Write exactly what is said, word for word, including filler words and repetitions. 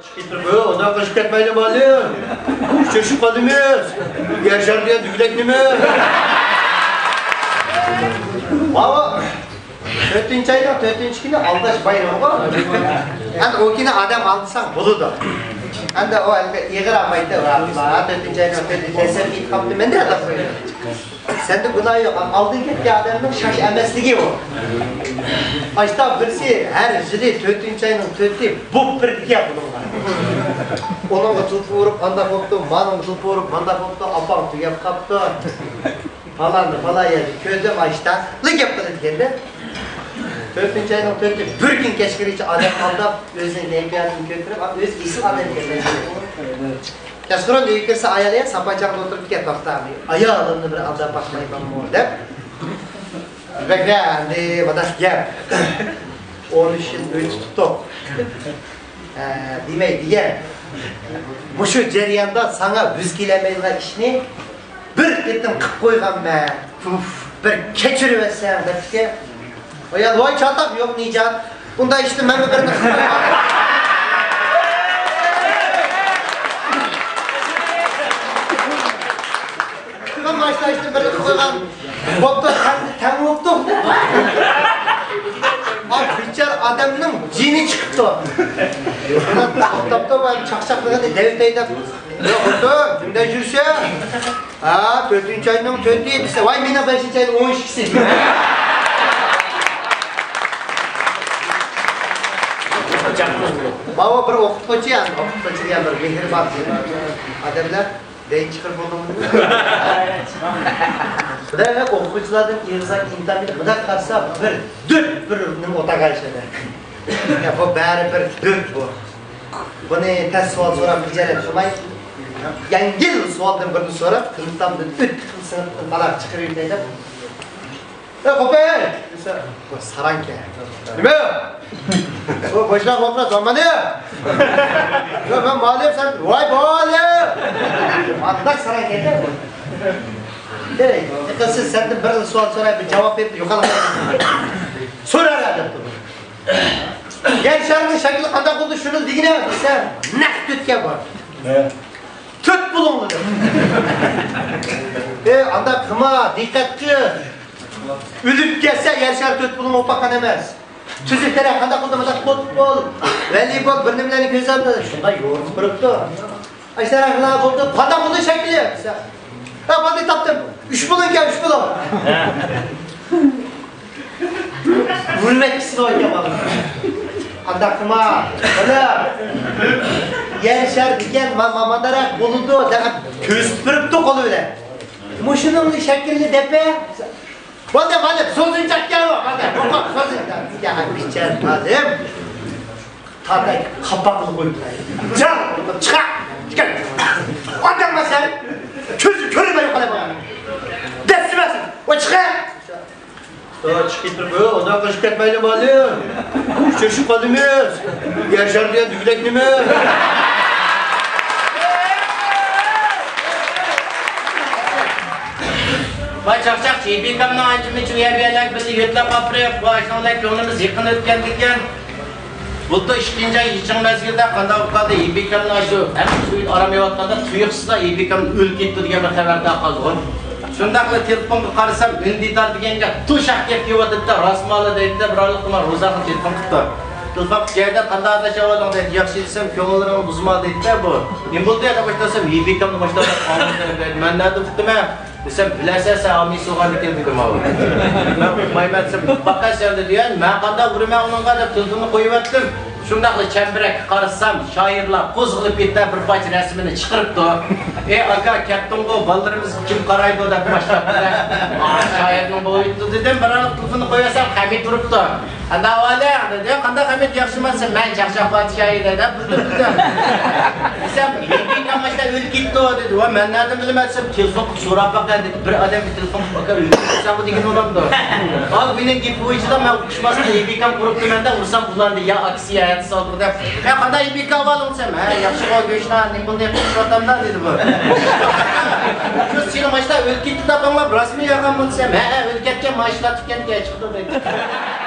كېتىپ، ئۇنداق قىلىشىپ كەتمەيلى، مۇئەللىم. ئۇچرىشىپ قالىمىز. يەر شارى دېگەن دۈگىلەك نېمە؟ ماۋۇ تۆتىنچى ئاينىڭ تۆتىنچى كۈنى ئالداش بايرىمىغۇ. ئەمدى ئۇ كۈنى ئادەم ئالدىساڭ بولىدۇ. ئەمدى ئۇ ھېلىقى ئېغىر ئالمايتتى. ۋاھ، تۆتىنچى ئاينىڭ تۆتىنچى دەسسەپ كېتىپ قاپتۇ، مەن نېمە قىلاي؟ سەندە گۇناھ يوق، ئالدىن كەتكەن ئادەمنىڭ شاش ئەمەسلىكى ئۇ. ئاشتا بىرسى ھەر يىلى تۆتىنچى ئاينىڭ تۆتى بوپ بىر دېگەن بۇنىڭغا. ئۇنىڭغا تۇلپا ئۇرۇپ ئانداق بوپتۇ، مانىڭغا تۇلپا ئۇرۇپ مانداق بوپتۇ، ئاپاڭ تۈگەپ قاپتۇ. پالاننى پالان يەردە كۆردۈم، ئاشتا لا گەپ قىلىدىكەندە. تۆتىنچى ئاينىڭ تۆتى بىر كۈن كەچكىرىچە ئادەم ئالداپ، ئۆزىنىڭ كەيپىياتىنى كۆتۈرۈپ، ئەمما ئۆزى ئېسىل ئادەم ئىكەن. كەچقۇرۇن ئۆيگە كىرسە، ئايالى ساپا چاغدا ئولتۇرۇپتىكەن، توختاماي. ئايالىمنى بىر ئالداپ باقمايمەنمۇ دەپ. بەكرە ئەمدى مۇنداق گەپ. ئون ئۈچ يىل ئۆي تۇتۇپتۇق. ئە، دېمەي دېگەن. مۇشۇ جەرياندا ساڭا ۋىز كېلەلمەيدىغان ئىشنى بىر قېتىم قىپ قويغانمەن. ئۇف، بىر كەچۈرۈۋەتسەڭ دەپتىكەن. ئايال، ۋاي چاتاق، يوق نىجات. بۇنداق ئىشنى مەنمۇ بىرنى قىلىپ قويغان. مەن ماشىنا ئىشنى بىرنى قىلىپ قويغان. بوپتۇ، تەڭ، تەڭ بوپتۇ. ئا، بىچارە ئادەمنىڭ جېنى چىقىپتۇ. توختاپتۇ، چاقچاقلىغىنى دەۋېتەي دەپ. يوق، خوتۇن، شۇنداق يۈرسە. ھا، تۆتىنچى ئاينىڭ تۆتى دېسە، ۋاي، مېنىڭ بەشىنچى ئاينىڭ ئون ئىككىسى. ماۋۇ بىر ئوقۇتقۇچى، يەنى ئوقۇتقۇچى دېگەن بىر مېھرىبان ئادەملەر دەينى چىقىرىپ بولدۇڭمۇ؟ بىلەن ئوقۇغۇچىلاردىن ئېغىزاق ئىمتىھان بېرىپ، مۇنداق قارىسا، بىر دۆت بىر نېمە ئوتاق ئەشەدە. يا، بۇ بەرىبىر دۆت بۇ. بۇنى تەس سوئال سوراپ خىجالەت قىلماي، يەڭگىل سوئالدىن بىرنى سوراپ، ئىمتىھاندىن ئۆتتى قىلسىڭىز، تالاق چىقىرىۋېتەي دەپ. ئەي، قوپەي! دېسە، بۇ ساراڭكەن. نېمە؟ بۇ بوشلاپ ئولتۇرا، زامانى! يا، مەن مۇئەللىم، سەن، ۋاي، مۇئەللىم! ئانداق ساراڭكەن-دە بۇ. ئەي، يېقىن سىز سەندىن بىر سوئال سوراي، بىر جاۋاب بېرىپ يوقالاي. سورا دەپتۇ. يەر شارىنىڭ شەكلى قانداق بولدى، شۇنى دېگىنە دېسە، نەق تۆتكە بار. ھە. تۆت بۇلۇڭ دېدى. ئى، ئانداق قىلما، دىققەت قىل. ئۆلۈپ كەتسە يەر شارى تۆت بۇلۇڭ بولۇپ باققان ئەمەس. تۈزۈك تەرەپ قانداق بولدى، مۇنداق فۇتبول، ۋالىبول، بىر نېمىلەرنى كۆرسەم، شۇنداق يورۇپ تۇرۇپتۇ. ئاشۇنداق بولدى، قانداق بولدى شەكلى دېسە، ھە، بولدى، تاپتىم. ئۈچ بۇلۇڭكەن، ئۈچ بۇلۇڭ. ھە. ھۆرمەتكىسى بار ئىكەن بالىلار. قانداق قىلما؟ بالام. يەر شار دېگەن ما-، ما-، مانداراق بولىدۇ دەپ كۆرسىتىپ بېرىپتۇ قولى بىلەن. مۇشۇنىڭ شەكلىنى دەپە. بولدى، بولدى. سوزۇنچاق گەپ، بولدى. قوقۇپ سوزۇنچاق. يا، بىچارە بالام. تاتاي قاپاقنى قويۇپ قوياي. چىق! چىق! چىق! ئانداقما سەن كۆزى كۆرمەي قالاي بۇ. دەسسىمەسەن. ۋاي چىق! چىقىپ كېتىپ، ئۇنداق قىلىشىپ كەتمەيلى مۇئەللىم. ئۇچرىشىپ قالىمىز. يەر شارى دېگەن دۈگىلەك نېمە؟ ۋاي چاقچاق، ئىبىكامنىڭ ئانچە-مۇنچە يەر بەرلەك بىزنى يۆتلەپ ئاپىرىپ، بۇ ئاشۇنىڭ بىلەن كۆڭلىمىز يېقىن ئۆتكەندىكىن. بۇلتۇر ئىككىنچى ئاي يىچىڭ مەزگىلدە قانداق بولۇپ قالدى؟ ئىبىكامنى ئاشۇ ھەممە ئۇيدا ئارام ئېلىۋاتقاندا تۇيۇقسىزلا ئىبىكام ئۆلۈپ كېتىپتۇ دېگەن بىر خەۋەر تارقالدىغۇ. شۇنداقلا تېلېفونغا قارىسام، ئۈندىدار دېگەن گەپ توشاق گەپ كېلىۋاتىدىكەن، راستمۇلا دەيدۇ دەپ، بىر ئارىلىقتا مانا روزاخان تېلېفون قىپتۇ. تېلېفون قىلىپ، جەيدە قانداق ئاداش ئەھۋالىڭ دەيدۇ. ياخشى دېسەم، كۆڭۈللىرىڭنى بۇزما دەيدۇ بۇ. نېمە بولدى يا دەپ ئاشۇنداق دېسەم، ئىبىكامنى ماشىنىدا قالدۇردى دەيدۇ. مەن نەدىن ئۇقتىمەن؟ دېسەم، بىلەسەن سەن ئامىي سوغاندىكىن دېدى ماۋۇ. مەن ئۇقمايمەن دېسەم، باقەسەن دېدى. يا مەن قانداق ئۇرىمەن ئۇنىڭغا دەپ تېلېفوننى قويۇۋەتتىم. شۇنداقلا چەمبىرەككە قارىسام، شائىرلار قوزغىلىپ كېتىپ بىر پارچە رەسىمىنى چىقىرىپتۇ. ئى ئاكا، كەتتىڭغۇ، بالىلىرىمىزغا كىم قارايدۇ دەپ باشلاپتۇ. شائىرنىڭ بويىدا دېدىم، بىر ئارىلىق تېلېفوننى قويۇۋەتسەم، خەمىت تۇرۇپتۇ. قانداق ئەھۋالىڭ دېدى. قانداق خەمىت، ياخشىمۇ دېسەم، مەن چاقچاق پادىشاھى دەپ بىلدىم بىلدىم. دېسەم، ئىبىكام ئاشۇنداق ئۆلۈپ كېتىپتۇ دېدى. ۋە مەن نەدىن بىلىمەن دېسەم، تېلېفون قىلىپ سوراپ باققان دېدى. بىر ئادەمگە تېلېفون قىلىپ، ئاكا ئۆلۈپ كېتىپسەنغۇ دېگىنى بولامدۇ؟ ئا، مېنىڭ گېپى بويىچىلا مەن ئۇقۇشماستىن ئىبىكام قۇرۇپتىمەن دەپ ئۇرسام بۇلاندى، يا ئاكسىيە ئەتە سالدۇق دەپ. ھە، قانداق ئىبىكام ئەھۋالىڭ دېسەم، ھە، ياخشىغۇ، گۆشنان، نېمە بولدى، قىلىشىۋاتامدا دېدى بۇ. شۇ سېنىڭ ئاشۇنداق ئۆلۈپ كېتىپتۇ دەپ ئاڭلاپ راستمۇ يالغانمۇ دېسەم، ھە، ھە، ئۆلۈپ كەتكەن، مانا ئىشلار تۈگىگەن، چىقىدۇ دەيدۇ.